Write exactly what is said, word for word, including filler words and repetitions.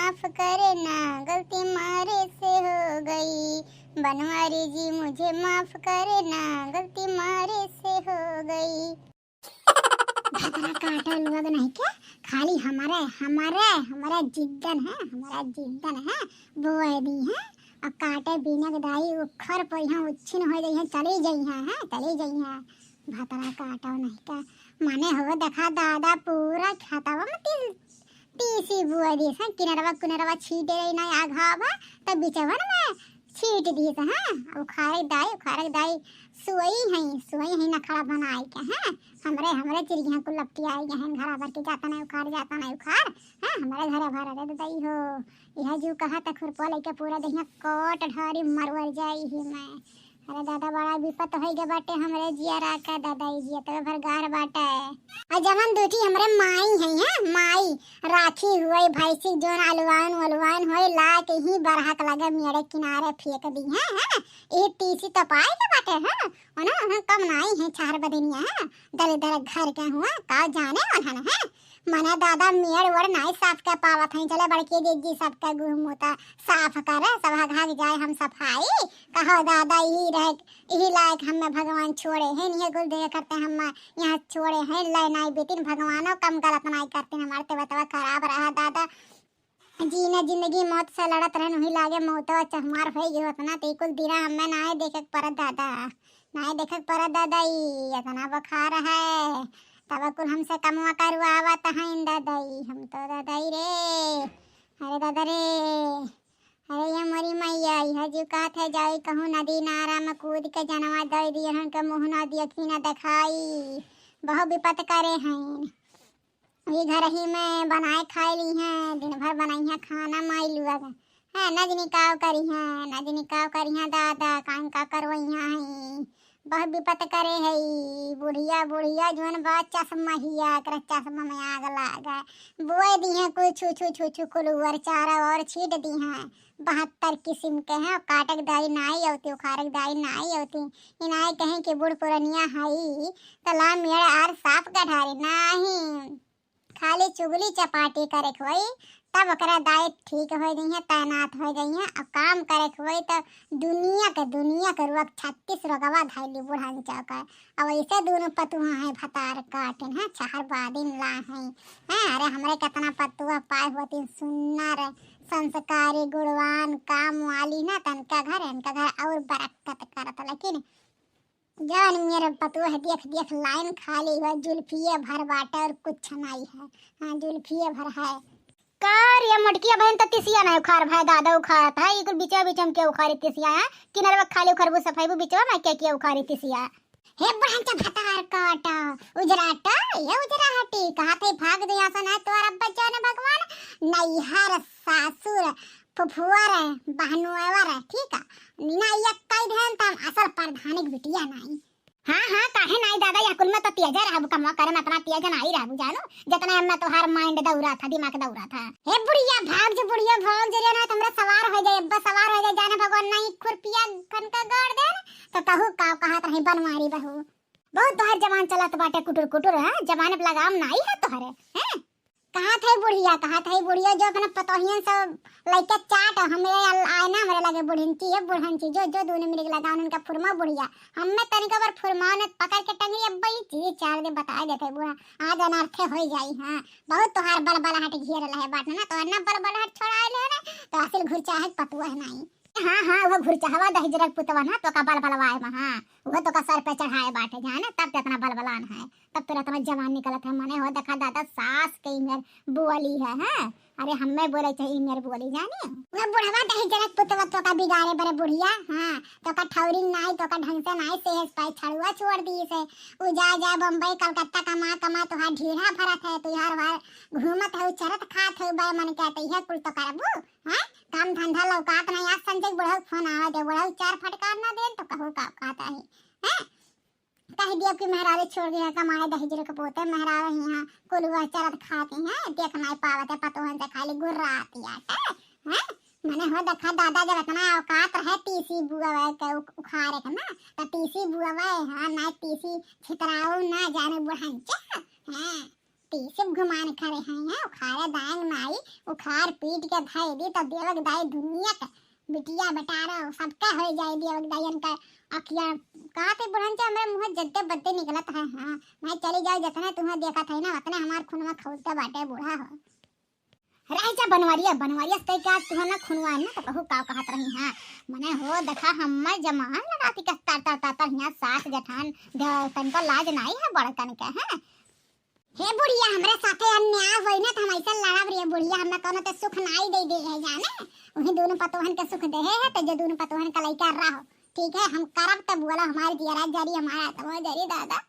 माफ करना, गलती मारे से हो गई। बनवारी जी, मुझे माफ करना, गलती मारे से हो गई। भतरा काटे लोग नहीं के, खाली हमारे, हमारे, हमारे जिद्दन है, हमारे जिद्दन है, बोए दी है। अब काटे बीनक दाई उखर पर यहाँ उच्छिन हो जाई है, चली जाई है, हैं, चली जाई है। भतरा काटो नहीं का, माने हो देखा दादा पूरा खेतवा में ती-, तीसी बुआ दी सन, किनरवा किनरवा छीटे रही ना आघा बा, तब बिचवन में छीट दी सन, हाँ, उखारे दाई, उखारे दाई, सोई हैं, सोई हैं नखड़ा बनाए के, हैं, हमरे, हमरे चिड़िया को लपटी आई हैं, घरा भर के जाता नहीं उखाड़, जाता नहीं उखाड़, हैं, हमरे घरे भर रे दाई हो, यह जो कहा त खुरपा लेके पूरा देहिया काट ढारी मरवर जाई ही मैं। अरे दादा, बड़ा विपत होइ गए बाटे हमरे जियरा का दादा, ई जियतवे भर गार बाटे। आ जवन दूठी हमरे माई है, हैं, माई राखी हुए भैंसी जोन अलवान वलवान होए ला के ही बरहक लगे मेरे किनारे फेंक दी है, हैं, ई तीसी तो पाए के बाटे, हैं, ओना, ओना कम नाई है चार बदनिया, हैं, दले दले घर के हुआ, का जाने ओनहन, हैं, मने दादा मेड़ ओड़ नाई साफ के पावत हैं, चले बड़की दीदी सबके गुहमूता साफ करे, सब हग हग जाए हम सफाई। कहो दादा, यही रहे, यही लायक हमें भगवान छोड़े हैं, ये कुल देह करते हम यहाँ छोड़े हैं, ले नाई बेटिन भगवानो कम गलत नाई करते, हमारे तो बतवा खराब रहा दादा। जीना जिंदगी मौत से लड़त रहन, वही लागे मौतवा चहमार होई गई होत ना, ते कुल दिना हमें नाई देखे के परत दादा, नाई देखे के परत दादा, ई इतना बुखार है, तब कुल हमसे कमवा करवावत हैं दादा, ई हम तो दादा ई रे, अरे दादा रे, अरे ये मोरी मैया, यह जो कहत है जाई कहूँ नदी नारा में कूद के जनवा दे दिए, हमके मुँह ना देखी ना देखाई, बहुत विपत करे हैं। ई घर ही में बनाए खाए ली हैं, दिन भर बनाई हैं खाना माई लुआ के। हैं, न जनी काव करी हैं, न जनी काव करी हैं दादा, कान का करवइया हैं। बहुत विपत करे है ई बुढ़िया, बुढ़िया जोन बा चश्मा हिया, एकरा चश्मा में आग लाग है। बोए दी हैं कुल छू छू छू छू कुल उअर चारा और छीट दी हैं। बहत्तर किस्म के हैं, काटक दाई नाई अवती, उखारक दाई नाई अवती। इनाई कहें कि बूढ़ पुरनिया हई, त ला मेड़ आर साफ गढ़ारी नाही। खाली चुगली चपाटी करे के होई, तब ओकरा दाई ठीक हो जइहें, तैनात हो जइहें। अब काम करे के होई, त दुनिया के, दुनिया के रोग, छत्तीस रोगवा धइली बुढ़न चौका। अब ऐसे दोनों पतुहा हैं, भतार काटिन हैं, चार बादिन ला हैं। हैं, अरे, हमरे केतना पतुआ पाए होती, सुन्नर, संस्कारी, गुणवान, काम वाली ना, तनका घर, इनका घर और बरकत करत, लेकिन जौन मेरे पतोह देख देख लाइन खाली है, जुल्फिए भर बाटे और कुछ नाई है। हाँ, जुल्फिए भर है। का रे मोटकिया बहन, त तिसिया ना उखार भाई दादा उखारत है, ई कुल बिचवा बिचवा में के उखारी तिसिया है? किनरवा खाली उखरबू सफाईबू बिचवा में के के उखारी तिसिया? हे बुढ़न के भतार काटा, उजरा टा, ये उजरा हटी, कहा थे भाग दे यहाँ से, ना तोर अब्बा जाने भगवान, नैहर सासुर फुफुआ रहे, बहनुआ रहे, ठीक है? ना ये कई ध्यान तम असल प्रधानिक बिटिया नाई। हाँ, हाँ, काहे नाई दादा, या कुल में तो तेज रहबू, कमवा करे में इतना तेज नाई रहबू, जानू, जितना एमे तोहार mind दौड़ा था, दिमाग दौड़ा था। हे बुढ़िया, भाग जे, बुढ़िया, भाग जे, ना, हमरा सवार हो जाए, अब्बा सवार हो जाए, जाने भगवान नाई खुरपिया खन के गाड़ दे, तो कहू का कहत रही बनवारी बहू। बहुत तोहार जबान चलत बाटे कुटुर कुटुर, हाँ? जबान पे लगाम नाई है तोहरे, हैं? कहा थे बुढ़िया, कहा थे बुढ़िया, जो अपने पतोहियन से लइके चाट, हमरे अल-, आए ना हमरे लगे बुढ़िन की, ये बुढ़न की, जो, जो दोनों मिनट लगा उनका फुरमा बुढ़िया, हमें तनिक बार फुरमा ने पकड़ के टंगरी, अब भाई जी चार दिन बताए देते बूढ़ा, आज अनर्थे हो जाई, हाँ, बहुत तोहार बलबलाहट घेर लहे बाटे ना, तो ना बलबलाहट छोड़ाए ले ना, तो असल घुरचाहे पतुआ है नाई। हाँ, हाँ, वो घुरचहवा दहिजरक पुतवा ना, तोका बलबलवाए में, हाँ, वो तोका सर पे चढ़ाए बाटे, जाने, तब ते इतना बलबलान है, तब तोरा इतना जवान निकलत है, मने हो, देखा दादा, सास के इमेर बोली है, हैं? अरे, हमें बोले चाहिए इमेर बोली, जाने? वो बुढ़वा दहिजरक पुतवा तोका बिगाड़े बरे बुढ़िया, हाँ, तोका ठौरी नाई, तोका ढंग से नाई, सेहस पाई छड़ुआ छोड़ दी से, उ जा, जा बम्बई, कलकत्ता कमा, कमा, तोहार ढीढ़ा भरत है, तू हर बार घूमत है, चरत खात है, बे मन कहते है, कुल तो करबू, हैं? काम धंधा लौकात नहीं, आज संजय बुढ़ऊ फोन आवे दे, बुढ़ऊ चार फटकार ना देन तो कहू का कहता है, हैं? कह दिया कि मेहरारू छोड़ गया कमाए दहेजर के पोते, मेहरारू यहाँ कुलुआ चरत खाती हैं, देख नहीं पावत है, पतोहन से खाली गुर्राती आटे, हैं? मने हो देखा दादा जब इतना औकात रहे तीसी बुआ के उ-, उखाड़े के ना, तो तीसी बुआ, हाँ, ना तीसी छितराऊ ना जाने बुढ़ंचा, हैं? तीसिप घुमान खड़े हैं, हैं, उखारे दायंग नाई, उखार पीट के धई दी तो देवक दाई दुनिया के बिटिया बटारा सबका हो जाए देवक दाई इनका अखिया। कहते बुढ़न से हमरे मुँह जद्दे बद्दे निकलत है। हाँ, मैं चली जाओ, जितने तुम्हें देखत है ना उतने हमार खूनवा खौलते बाटे बूढ़ा हो। रह जा बनवरिया, बनवरिया से कह के आज तुहर ना खुनवा ना तो कहू का कहत रही। हाँ, मने हो देखा हम्मर जमान लड़ाती के तर तर तर तर हियाँ सास जेठान द-, तनको लाज नाई है बड़कन के। हैं, हे बुढ़िया, हमरे साथे अन्याय होई ना तो हम ऐसे लड़ब रे बुढ़िया, हमें कोनो तो सुख नाई दे दे है जाने। वही दोनों पतोहन के सुख दे है तो जो दोनों पतोहन का लइका रहो, ठीक है, हम करब तब बोला हमारे जियरा जरी, हमारा आत्मा जरी दादा।